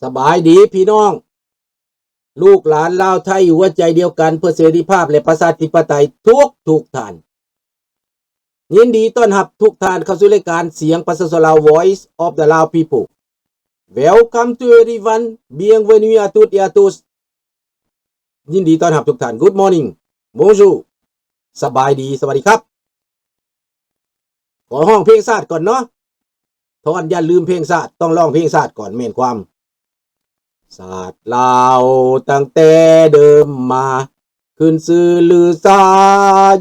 ສະບາຍດີພີ່ນ້ອງ ລູກຫຼານລາວໄທຫົວໃຈດຽວກັນເພື່ອເສລີພາບ ແລະ ປະຊາທິປະໄຕທຸກໆທ່ານ. ຍິນດີຕ້ອນຮັບທຸກທ່ານເຂົ້າສູ່ລາຍການສຽງປະຊາຊົນລາວ Voice of the Lao People. Welcome to everyone. Bienvenue à toutes et à tous. ຍິນດີຕ້ອນຮັບທຸກທ່ານ. Good morning. Bonjour. ສະບາຍດີ. ສະຫວັດດີຄັບ. ຂໍຮ້ອງເພງຊາດກ່ອນເນາະ. ທ່ອນຢ່າລືມເພງຊາດ, ຕ້ອງຮ້ອງເພງຊາດກ່ອນ, ແມ່ນຄວາມ. ຊາດລາວຕັ້ງແຕ່ເດີມມາ, ຂຶ້ນຊື່ລືຊາ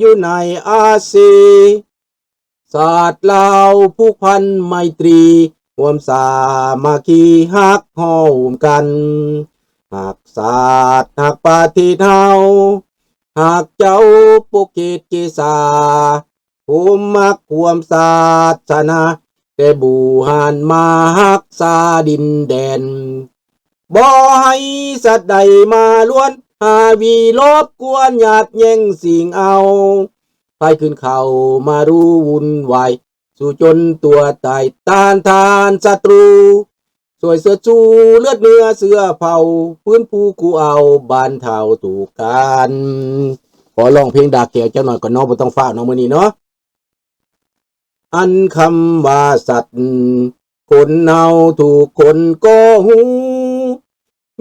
ຢູ່ໃນອາຊີ. ຊາດລາວຜູກພັນໄມຕີ, ຮ່ວມສາມັກຄີຮັກຮ່ວມກັນ. ຮັກຊາດຮັກປະເທດເຮົາ, ຮັກເຈົ້າປົກເກດເກສາ, ໂຮມຮັກຮ່ວມສາສະໜາ, ແຕ່ບູຮານມາຮັກສາດິນແດນ. ບໍ່ໃຫ້ສັດໃດມາລວນ, ຫາວິລົບກວນຍາດແຍ່ງຊິງເອົາ. ໃຜຂຶ້ນເຂົ້າມາຮູ້ວຸ່ນວາຍ, ສູ້ຈົນຕົວຕາຍ, ຕ້ານທານສັດຕູ. ຊ່ວຍເຊີດຊູເລືອດເນື້ອເຊື້ອເຜົ່າ, ຟື້ນຟູກູ້ເອົາບ້ານເຖົ້າທຸກການ. ຂໍຮ້ອງເພງດາກແກ້ວຈັກໜ້ອຍກ່ອນເນາະ, ບໍ່ຕ້ອງຟ້າວເນາະມື້ນີ້ເນາະ. ອັນຄຳວ່າສັດ, ຄົນເຮົາທຸກຄົນກໍຮູ້,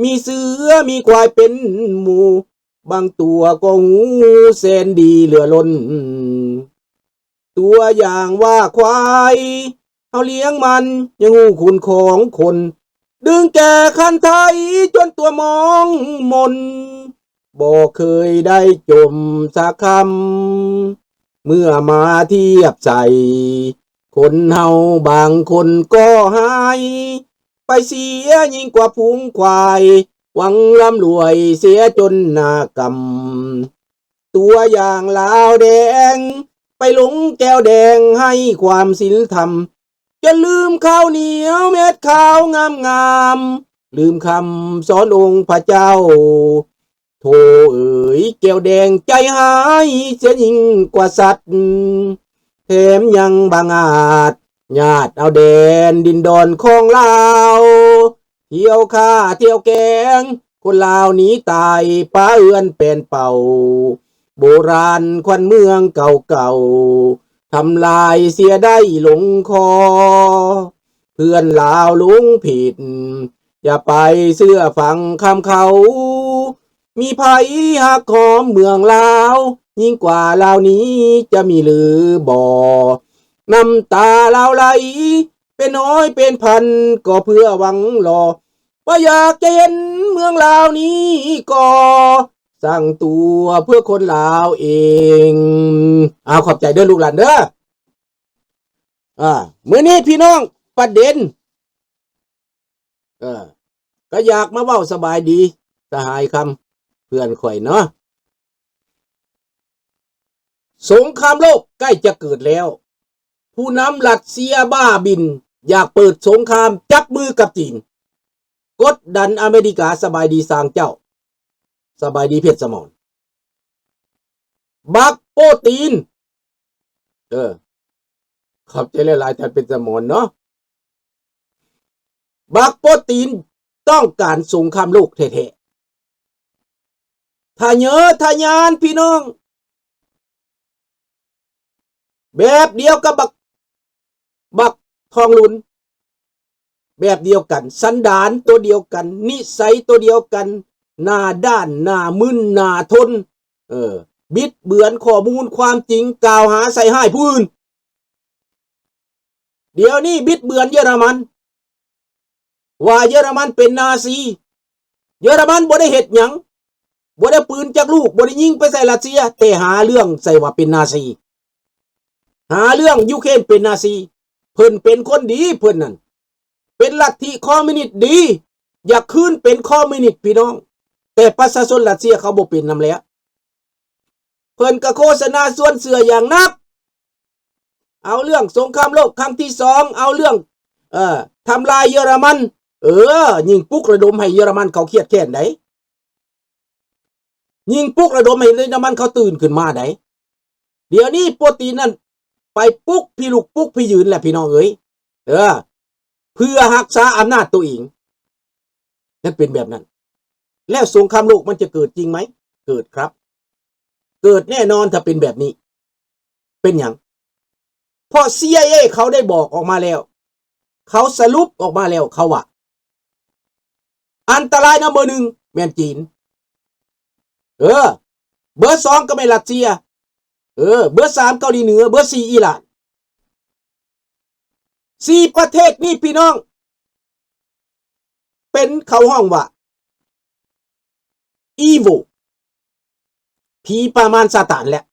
ມີເສືອມີຄວາຍເປັນໝູ່, ບາງຕົວກໍຮູ້ແສນດີເຫຼືອລົ້ນ. ຕົວຢ່າງວ່າຄວາຍ, ເຮົາລ້ຽງມັນຍັງຮູ້ຄຸນຂອງຄົນ, ດຶງແກ່ຄັນໄທຈົນຕົວມອງມົນ, ບໍ່ເຄີຍໄດ້ຈົ່ມສັກຄຳ. ເມື່ອມາທຽບໃສ່, ຄົນເຮົາບາງຄົນກໍຮ້າຍ, ໄປເສຍຍິ່ງກວ່າຝູງຄວາຍ, ຫວັງລ່ຳລວຍເສຍຈົນໜ້າກຳ. ຕົວຢ່າງລາວແດງ, ໄປຫຼົງແກ້ວແດງໃຫ້ຄວາມສິນທຳ, ຈົນລືມເຂົ້າໜຽວເມັດຂາວງາມໆ, ລືມຄຳສອນອົງພະເຈົ້າ. ໂທເອີຍ ແກ້ວແດງໃຈຮ້າຍເສຍຍິ່ງກວ່າສັດ, ແຖມຍັງບັງອາດຍາດເອົາແດນດິນດອນຂອງລາວ. ທ່ຽວຂ້າທ່ຽວແກງ ຄົນລາວໜີຕາຍ ປະເຮືອນແປນເປົ່າ ໂບລານຂວັນເມືອງເກົ່າໆ ທຳລາຍເສຍໄດ້ລົງຄໍ. ເພື່ອນລາວຫຼົງຜິດ ຢ່າໄປເຊື່ອຟັງຄຳເຂົາ. ມີໃຜຮັກຫອມເມືອງລາວ ຍິ່ງກວ່າລາວນີ້ຈະມີຫຼືບໍ່? ນ້ຳຕາລາວໄຫຼເປັນຮ້ອຍເປັນພັນ ກໍເພື່ອຫວັງລໍ ບໍ່ຢາກຈະເຫັນເມືອງລາວນີ້ກໍສ້າງຕົວເພື່ອຄົນລາວເອງ. ອ້າວ ຂອບໃຈເດີລູກຫຼານເດີ. ອ່າ ມື້ນີ້ພີ່ນ້ອງ ປະເດັນ ເອີ ກໍຢາກມາເວົ້າສະບາຍດີສະຫາຍຄຳ ເພື່ອນຂ້ອຍເນາະ. ສົງຄາມໂລກໃກ້ຈະເກີດແລ້ວ. ຜູ້ນຳລັດເຊຍບ້າບິນ ຢາກເປີດສົງຄາມຈັບມືກັບຈີນ ກົດດັນອາເມລິກາ. ສະບາຍດີຊ່າງເຈົ້າ. ສະບາຍດີເພັດສະໝອນ. ບັກໂປຕີນ ເອີ ຂອບໃຈຫຼາຍໆ ທ່ານເພັດສະໝອນເນາະ. ບັກໂປຕີນຕ້ອງການສົງຄາມໂລກແທ້ໆ. ທະເຍີທະຍານພີ່ນ້ອງ ແບບດຽວກັບບັກ ບັກທອງລຸນ ແບບດຽວກັນ, ສັນດານຕົວດຽວກັນ, ນິໄສຕົວດຽວກັນ, ໜ້າດ້ານ, ໜ້າມຶນ, ໜ້າທົນ, ເອີ ບິດເບືອນຂໍ້ມູນຄວາມຈິງ, ກ່າວຫາໃສ່ຮ້າຍຜູ້ອື່ນ. ດຽວນີ້ບິດເບືອນເຢຍລະມັນ ວ່າເຢຍລະມັນເປັນນາຊີ. ເຢຍລະມັນບໍ່ໄດ້ເຮັດຫຍັງ, ບໍ່ໄດ້ປືນຈັກລູກ, ບໍ່ໄດ້ຍິງໄປໃສ່ຣັດເຊຍ, ແຕ່ຫາເລື່ອງໃສ່ວ່າເປັນນາຊີ. ຫາເລື່ອງຢູເຄຣນເປັນນາຊີ. ເພິ່ນເປັນຄົນດີ, ເພິ່ນນັ້ນເປັນລັດທິຄອມມິວນິດດີ, ຢາກຄືນເປັນຄອມມິວນິດພີ່ນ້ອງ, ແຕ່ປະຊາຊົນຣັດເຊຍເຂົາບໍ່ເປັນນຳແລ້ວ. ເພິ່ນກໍໂຄສະນາຊວນເຊື່ອຢ່າງໜັກ, ເອົາເລື່ອງສົງຄາມໂລກຄັ້ງທີສອງ, ເອົາເລື່ອງ ເອີ ທຳລາຍເຢຍລະມັນ. ເອີ ຍິ່ງປຸກລະດົມໃຫ້ເຢຍລະມັນເຂົາຄຽດແຄ້ນໃດ. ຍິ່ງປຸກລະດົມໃຫ້ເຢຍລະມັນເຂົາຕື່ນຂຶ້ນມາໃດ. ດຽວນີ້ໂປຕີນນັ້ນໄປປຸກພິລຸກປຸກພິຢືນແຫຼະພີ່ນ້ອງເອີຍ. ເອີ ເພື່ອຮັກສາອຳນາດໂຕເອງ. ມັນເປັນແບບນັ້ນ. ແລ້ວສົງຄາມໂລກມັນຈະເກີດຈິງໄໝ? ເກີດຄັບ ເກີດແນ່ນອນຖ້າເປັນແບບນີ້. ເປັນຫຍັງ? ເພາະ CIA ເຂົາໄດ້ບອກອອກມາແລ້ວ ເຂົາສະຫຼຸບອອກມາແລ້ວ ເຂົາວ່າ ອັນຕະລາຍນຳເບີໜຶ່ງແມ່ນຈີນ ເອີ ເບີສອງກໍແມ່ນຣັດເຊຍ ເອີ ເບີສາມເກົາຫຼີເໜືອ ເບີສີ່ອີຣານ. ສີ່ປະເທດນີ້ພີ່ນ້ອງ ເປັນ ເຂົາຮ້ອງວ່າ evil ຜີປະມານຊາຕານແຫຼະ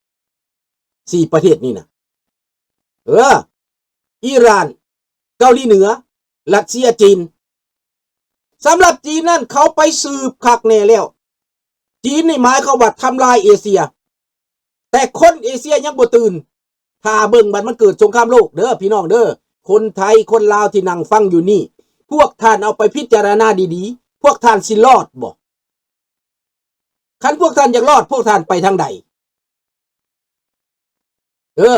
ສີ່ປະເທດນີ້ນະ ເອີ ອີຣານ ເກົາຫຼີເໜືອ ຣັດເຊຍ ຈີນ. ສຳລັບຈີນນັ້ນ ເຂົາໄປສືບຄັກແນ່ແລ້ວ ຈີນນີ້ໝາຍຄວາມວ່າທຳລາຍເອເຊຍ ແຕ່ຄົນເອເຊຍຍັງບໍ່ຕື່ນ. ຖ້າເບິ່ງບັດມັນເກີດສົງຄາມໂລກເດີພີ່ນ້ອງເດີ ຄົນໄທຄົນລາວທີ່ນັ່ງຟັງຢູ່ນີ້ ພວກທ່ານເອົາໄປພິຈາລະນາດີໆ ພວກທ່ານຊິລອດບໍ່? ຄັນພວກທ່ານຢາກລອດ ພວກທ່ານໄປທາງໃດ? ເອີ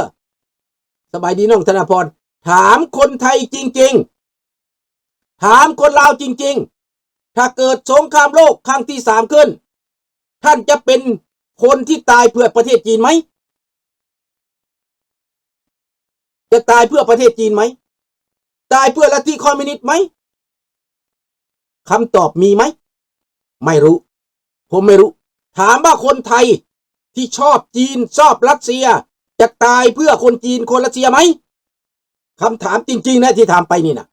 ສະບາຍດີນ້ອງທະນາພອນ. ຖາມຄົນໄທຈິງໆ ຖາມຄົນລາວຈິງໆ ຖ້າເກີດສົງຄາມໂລກຄັ້ງທີສາມຂຶ້ນ ທ່ານຈະເປັນຄົນທີ່ຕາຍເພື່ອປະເທດຈີນໄໝ? ຈະຕາຍເພື່ອປະເທດຈີນໄໝ? ຕາຍເພື່ອລັດທິຄອມມິວນິດໄໝ? ຄຳຕອບມີໄໝ? ໄມ່ຮູ້ ຜົມໄມ່ຮູ້. ຖາມວ່າຄົນໄທທີ່ຊອບຈີນ ຊອບຣັດເຊຍ ຈະຕາຍເພື່ອຄົນຈີນ ຄົນຣັດເຊຍໄໝ? ຄຳຖາມຈິງໆນະທີ່ຖາມໄປນີ້ນະ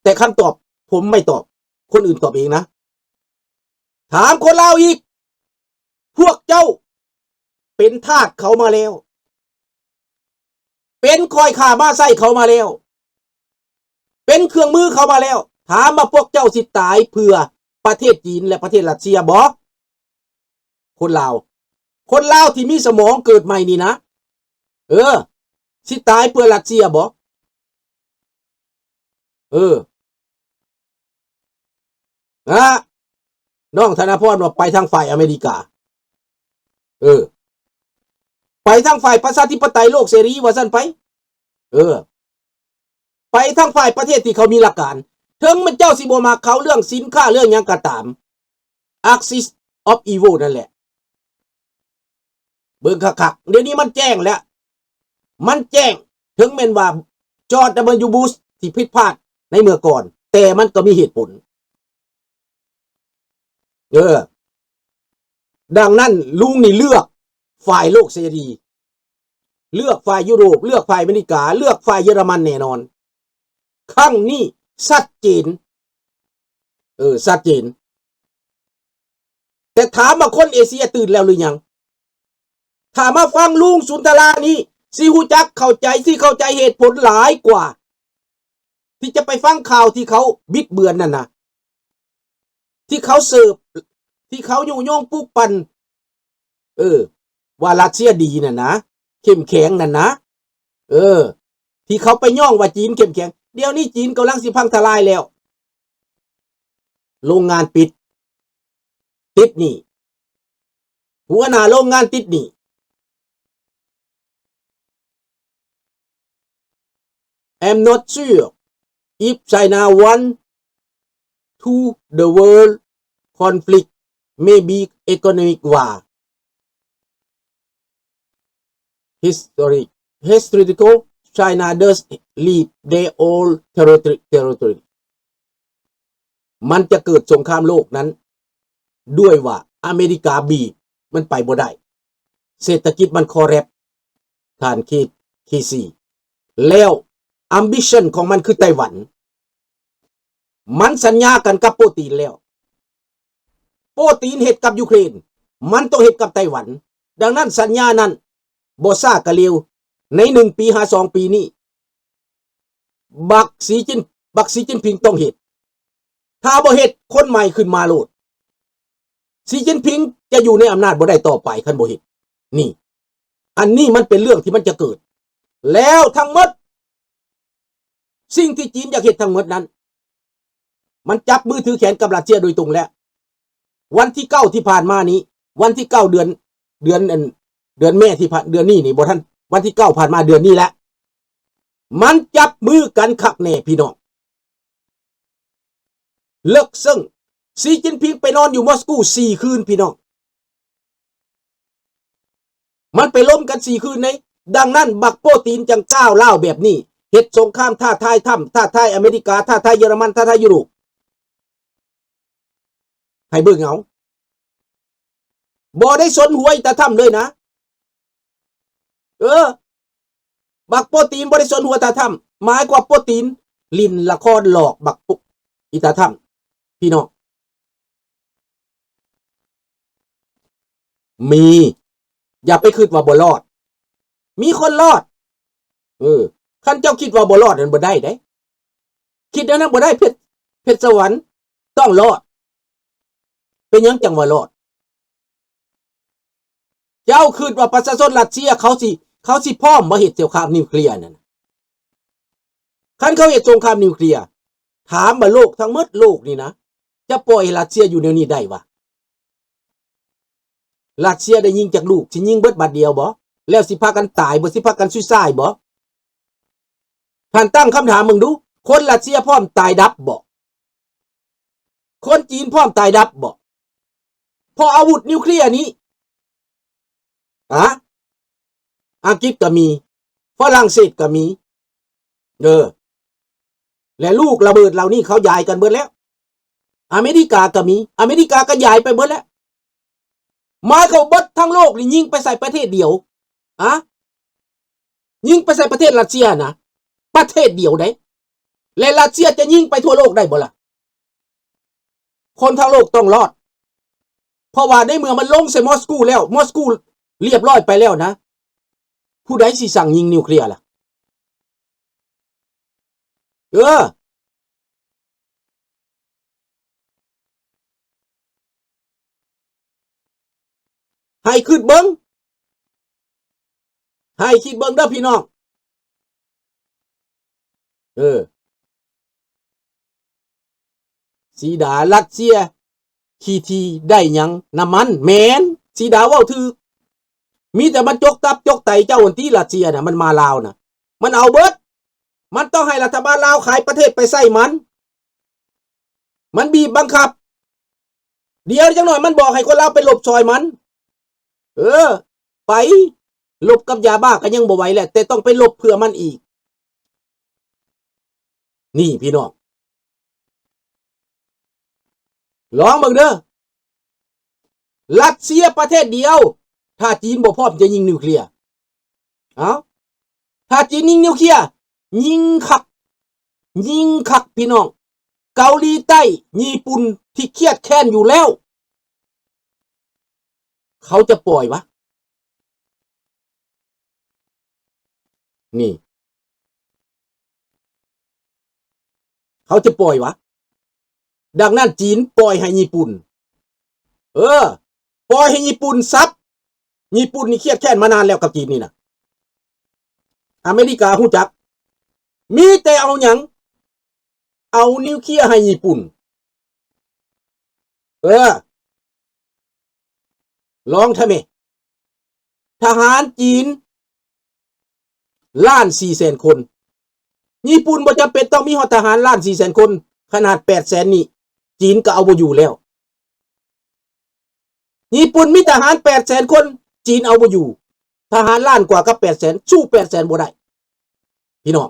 ແຕ່ຄຳຕອບຜົມໄມ່ຕອບ ຄົນອື່ນຕອບເອງນະ. ຖາມຄົນລາວອີກ ພວກເຈົ້າເປັນທາດເຂົາມາແລ້ວ ເປັນຂ້ອຍຂ້າມາໃຊ້ເຂົາມາແລ້ວ ເປັນເຄື່ອງມືເຂົາມາແລ້ວ ຖາມວ່າພວກເຈົ້າຊິຕາຍເພື່ອປະເທດຈີນ ແລະ ປະເທດຣັດເຊຍບໍ່? ຄົນລາວ ຄົນລາວທີ່ມີສະໝອງເກີດໃໝ່ນີ້ນະ ເອີ ຊິຕາຍເພື່ອຣັດເຊຍບໍ່? ເອີ ນະ ນ້ອງທະນາພອນວ່າໄປທາງຝ່າຍອາເມລິກາ ເອີ ໄປທາງຝ່າຍປະຊາທິປະໄຕໂລກເສລີວ່າຊັ້ນໄປ ເອີ ໄປທາງຝ່າຍປະເທດທີ່ເຂົາມີຫຼັກການ ເຖິງມັນເຈົ້າຊິບໍ່ມັກເຂົາເລື່ອງສິນຄ້າເລື່ອງຫຍັງກໍຕາມ Axis of Evil ນັ້ນແຫຼະ. ເບິ່ງຄັກໆ ດຽວນີ້ມັນແຈ້ງແລ້ວ ມັນແຈ້ງ ເຖິງແມ່ນວ່າ George W Bush ທີ່ຜິດພາດໃນເມື່ອກ່ອນ ແຕ່ມັນກໍມີເຫດຜົນ ເອີ ດັ່ງນັ້ນລຸງນີ້ເລືອກຝ່າຍໂລກເສລີ ເລືອກຝ່າຍຢູໂຣບ ເລືອກຝ່າຍອາເມລິກາ ເລືອກຝ່າຍເຢຍລະມັນແນ່ນອນ. ຄັ້ງນີ້ຊັດເຈນ ເອີ ຊັດເຈນ. ແຕ່ຖາມວ່າຄົນເອເຊຍຕື່ນແລ້ວຫຼືຍັງ? ຖ້າມາຟັງລຸງສຸນທະລານີ້ ຊິຮູ້ຈັກເຂົ້າໃຈ ຊິເຂົ້າໃຈເຫດຜົນຫຼາຍກວ່າ ທີ່ຈະໄປຟັງຂ່າວທີ່ເຂົາບິດເບືອນນັ້ນນະ ທີ່ເຂົາເສີບ ທີ່ເຂົາຍຸຍົງປຸກປັ່ນ ເອີ ວ່າຣັດເຊຍດີນັ້ນນະ ເຂັ້ມແຂງນັ້ນນະ ເອີ ທີ່ເຂົາໄປຍ້ອງວ່າຈີນເຂັ້ມແຂງ ດຽວນີ້ຈີນກຳລັງຊິພັງທະລາຍແລ້ວ ໂລງງານປິດ ຕິດໜີ້ ຫົວໜ້າໂລງງານຕິດໜີ້. I'm not sure if China want to the world conflict, maybe economic war. Historic, historical, China does leave their old territory, territory. ມັນຈະເກີດສົງຄາມໂລກນັ້ນ ດ້ວຍວ່າອາເມລິກາບີບມັນໄປບໍ່ໄດ້ ເສດຖະກິດມັນຄໍແຣັບ ທ່ານ ເຄ ເຄຊີ ແລ້ວ ambition ຂອງມັນຄືໄຕ້ຫວັນ ມັນສັນຍາກັນກັບໂປຕີນແລ້ວ ໂປຕີນເຮັດກັບຢູເຄຣນ ມັນຕ້ອງເຮັດກັບໄຕ້ຫວັນ. ດັ່ງນັ້ນສັນຍານັ້ນ ບໍ່ຊ້າກໍເລັວ ໃນໜຶ່ງປີຫາສອງປີນີ້ ບັກສີຈິນ ບັກສີຈິນຜິງຕ້ອງເຮັດ. ຖ້າບໍ່ເຮັດ ຄົນໃໝ່ຂຶ້ນມາໂລດ. ສີຈິນຜິງຈະຢູ່ໃນອຳນາດບໍ່ໄດ້ຕໍ່ໄປ ຄັນບໍ່ເຮັດ. ນີ້ ອັນນີ້ມັນເປັນເລື່ອງທີ່ມັນຈະເກີດ. ແລ້ວທັງໝົດ ສິ່ງທີ່ຈີນຢາກເຮັດທັງໝົດນັ້ນ ມັນຈັບມືຖືແຂນກັບຣັດເຊຍໂດຍຕົງແລ້ວ. ວັນທີເກົ້າທີ່ຜ່ານມານີ້ ວັນທີເກົ້າເດືອນ ເດືອນ ອັນ ເດືອນແມ່ທີ່ຜ່ານ ເດືອນນີ້ນີ້ ບໍ່ທັນ ວັນທີເກົ້າຜ່ານມາເດືອນນີ້ແຫຼະ ມັນຈັບມືກັນຄັກແນ່ພີ່ນ້ອງ. ເລິກເຊິ່ງ. ຊີຈິ້ນຜິງໄປນອນຢູ່ມອສກູສີ່ຄືນ ພີ່ນ້ອງ. ມັນໄປລົມກັນສີ່ຄືນໃດ໋. ດັ່ງນັ້ນ ບັກໂປຕີນຈັ່ງກ້າວຮ້າວແບບນີ້, ເຮັດສົງຄາມທ້າທາຍທຳ, ທ້າທາຍອາເມລິກາ, ທ້າທາຍເຢຍລະມັນ, ທ້າທາຍຢູໂຣບ. ໃຫ້ເບິ່ງເອົາ. ບໍ່ໄດ້ສົນຫົວອີຕາທຳເລີຍນະ. ເອີ ບັກໂປຕີນບໍ່ໄດ້ສົນຫົວຕາທຳ. ໝາຍຄວາມວ່າໂປຕີນຫຼິ້ນລະຄອນຫຼອກບັກປຸ ອີຕາທຳ ພີ່ນ້ອງ. ມີ ຢ່າໄປຄິດວ່າບໍ່ລອດ. ມີຄົນລອດ. ເອີ ຄັນເຈົ້າຄິດວ່າບໍ່ລອດນັ້ນບໍ່ໄດ້ເດ້. ຄິດແນວນັ້ນບໍ່ໄດ້. ເພັດ ເພັດສະຫວັນຕ້ອງລອດ. ເປັນຫຍັງຈັ່ງວ່າລອດ? ເຈົ້າຄິດວ່າປະຊາຊົນຣັດເຊຍເຂົາຊິ ເຂົາຊິພ້ອມບໍ່ເຮັດສົງຄາມນິວເຄລຍນັ້ນ? ຄັນເຂົາເຮັດສົງຄາມນິວເຄລຍ, ຖາມວ່າໂລກທັງໝົດໂລກນີ້ນະ ຈະປ່ອຍໃຫ້ຣັດເຊຍຢູ່ແນວນີ້ໄດ້ຫວາ? ຣັດເຊຍໄດ້ຍິງຈັກລູກ? ຊິຍິງເບິດບາດດຽວບໍ່? ແລ້ວຊິພາກັນຕາຍບໍ່? ຊິພາກັນສຸຍຊາຍບໍ່? ທ່ານຕັ້ງຄຳຖາມເບິ່ງດູ, ຄົນຣັດເຊຍພ້ອມຕາຍດັບບໍ່? ຄົນຈີນພ້ອມຕາຍດັບບໍ່? ເພາະອາວຸດນິວເຄລຍນີ້ ອາ ອັງກິດກໍມີ, ຝຣັ່ງເສດກໍມີ ເອີ ແລະ ລູກລະເບີດເຫຼົ່ານີ້ເຂົາຢາຍກັນເບິດແລ້ວ. ອາເມລິກາກໍມີ, ອາເມລິກາກໍຢາຍໄປເບິດແລ້ວ. ໝາຍຄວາມວ່າເບິດທັງໂລກນີ້ຍິງໄປໃສ່ປະເທດດຽວ ອາ ຍິງໄປໃສ່ປະເທດຣັດເຊຍນະ ປະເທດດຽວເດ້. ແລະ ຣັດເຊຍຈະຍິງໄປທົ່ວໂລກໄດ້ບໍ່ລະ? ຄົນທັງໂລກຕ້ອງລອດ. ເພາະວ່າໃນເມື່ອມັນລົງໃສ່ມອສກູແລ້ວ, ມອສກູລຽບຮ້ອຍໄປແລ້ວນະ, ຜູ້ໃດຊິສັ່ງຍິງນິວເຄລຍລະ? ເອີ ໃຫ້ຄິດເບິ່ງ, ໃຫ້ຄິດເບິ່ງເດີພີ່ນ້ອງ. ເອີ ສີດາ, ຣັດເຊຍຂີ້ຖີ່ໄດ້ຫຍັງ? ນ້ຳມັນ. ແມ່ນ, ສີດາເວົ້າຖືກ. ມີແຕ່ມັນຈົກຕັບຈົກໄຕເຈົ້າຫັ້ນຕິ, ຣັດເຊຍນະ, ມັນມາລາວນະ, ມັນເອົາເບິດ. ມັນຕ້ອງໃຫ້ລັດຖະບານລາວຂາຍປະເທດໄປໃຊ້ມັນ. ມັນບີບບັງຄັບ. ດຽວຈັກໜ້ອຍມັນບອກໃຫ້ຄົນລາວໄປລົບຊ່ອຍມັນ. ເອີ ໄປລົບກັບຢາບ້າກໍຍັງບໍ່ໄຫວແຫຼະ, ແຕ່ຕ້ອງໄປລົບເພື່ອມັນອີກ. ນີ້ພີ່ນ້ອງ ລອງເບິ່ງເດີ. ຣັດເຊຍປະເທດດຽວ, ຖ້າຈີນບໍ່ພ້ອມຈະຍິງນິວເຄລຍ, ເອົ້າ ຖ້າຈີນຍິງນິວເຄລຍ ຍິງຄັກ, ຍິງຄັກພີ່ນ້ອງ. ເກົາຫຼີໃຕ້, ຍີ່ປຸ່ນທີ່ຄຽດແຄ້ນຢູ່ແລ້ວ, ເຂົາຈະປ່ອຍຫວາ? ນີ້ ເຂົາຈະປ່ອຍຫວາ? ດັ່ງນັ້ນ ຈີນປ່ອຍໃຫ້ຍີ່ປຸ່ນ, ເອີ ປ່ອຍໃຫ້ຍີ່ປຸ່ນສັບ. ຍີ່ປຸ່ນນີ້ຄຽດແຄ້ນມານານແລ້ວກັບຈີນນີ້ນະ. ອາເມລິກາຮູ້ຈັກ, ມີແຕ່ເອົາຫຍັງ? ເອົານິວເຄລຍໃຫ້ຍີ່ປຸ່ນ. ເອີ ລອງທຳເມ. ທະຫານຈີນລ້ານສີ່ແສນຄົນ, ຍີ່ປຸ່ນບໍ່ຈຳເປັນຕ້ອງມີຮອດທະຫານລ້ານສີ່ແສນຄົນ, ຂະໜາດແປດແສນນີ້ ຈີນກໍເອົາບໍ່ຢູ່ແລ້ວ. ຍີ່ປຸ່ນມີທະຫານແປດແສນຄົນ, ຈີນເອົາບໍ່ຢູ່. ທະຫານລ້ານກວ່າກັບແປດແສນ ສູ້ແປດແສນບໍ່ໄດ້ ພີ່ນ້ອງ.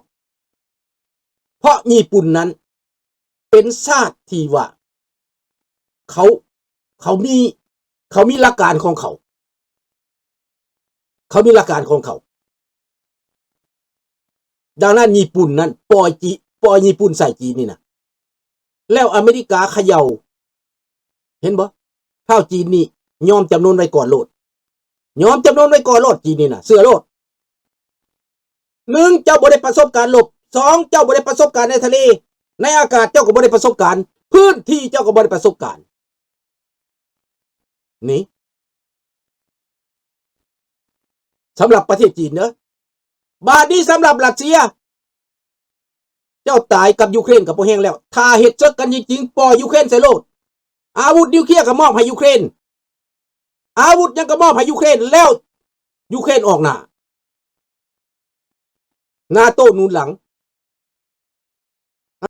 ເພາະຍີ່ປຸ່ນນັ້ນເປັນຊາດທີ່ວ່າ ເຂົາ ເຂົາມີ ເຂົາມີຫຼັກການຂອງເຂົາ, ເຂົາມີຫຼັກການຂອງເຂົາ. ດັ່ງນັ້ນ ຍີ່ປຸ່ນນັ້ນປ່ອຍຈີ ປ່ອຍຍີ່ປຸ່ນໃສ່ຈີນນີ້ນະ, ແລ້ວອາເມລິກາເຂົາເຈົ້າ ເຫັນບໍ່? ທ້າວຈີນນີ້ຍອມຈຳນົນໄວ້ກ່ອນໂລດ, ຍອມຈຳນົນໄວ້ກ່ອນໂລດ, ຈີນນີ້ນະ ເຊື່ອໂລດ. ໜຶ່ງ ເຈົ້າບໍ່ໄດ້ປະສົບການລົບ, ສອງ ເຈົ້າບໍ່ໄດ້ປະສົບການໃນທະເລ, ໃນອາກາດເຈົ້າກໍບໍ່ໄດ້ປະສົບການ, ພື້ນທີ່ເຈົ້າກໍບໍ່ໄດ້ປະສົບການ. ນີ້ ສຳລັບປະເທດຈີນເດີ. ບາດນີ້ສຳລັບຣັດເຊຍ, ເຈົ້າຕາຍກັບຢູເຄຣນກໍພໍແຮງແລ້ວ. ຖ້າເຮັດເສິກກັນຈິງໆ, ປ່ອຍຢູເຄຣນໃສ່ໂລດ. ອາວຸດນິວເຄລຍກໍມອບໃຫ້ຢູເຄຣນ, ອາວຸດຫຍັງກໍມອບໃຫ້ຢູເຄຣນ, ແລ້ວຢູເຄຣນອອກໜ້າ, ນາໂຕໜູນຫຼັງ.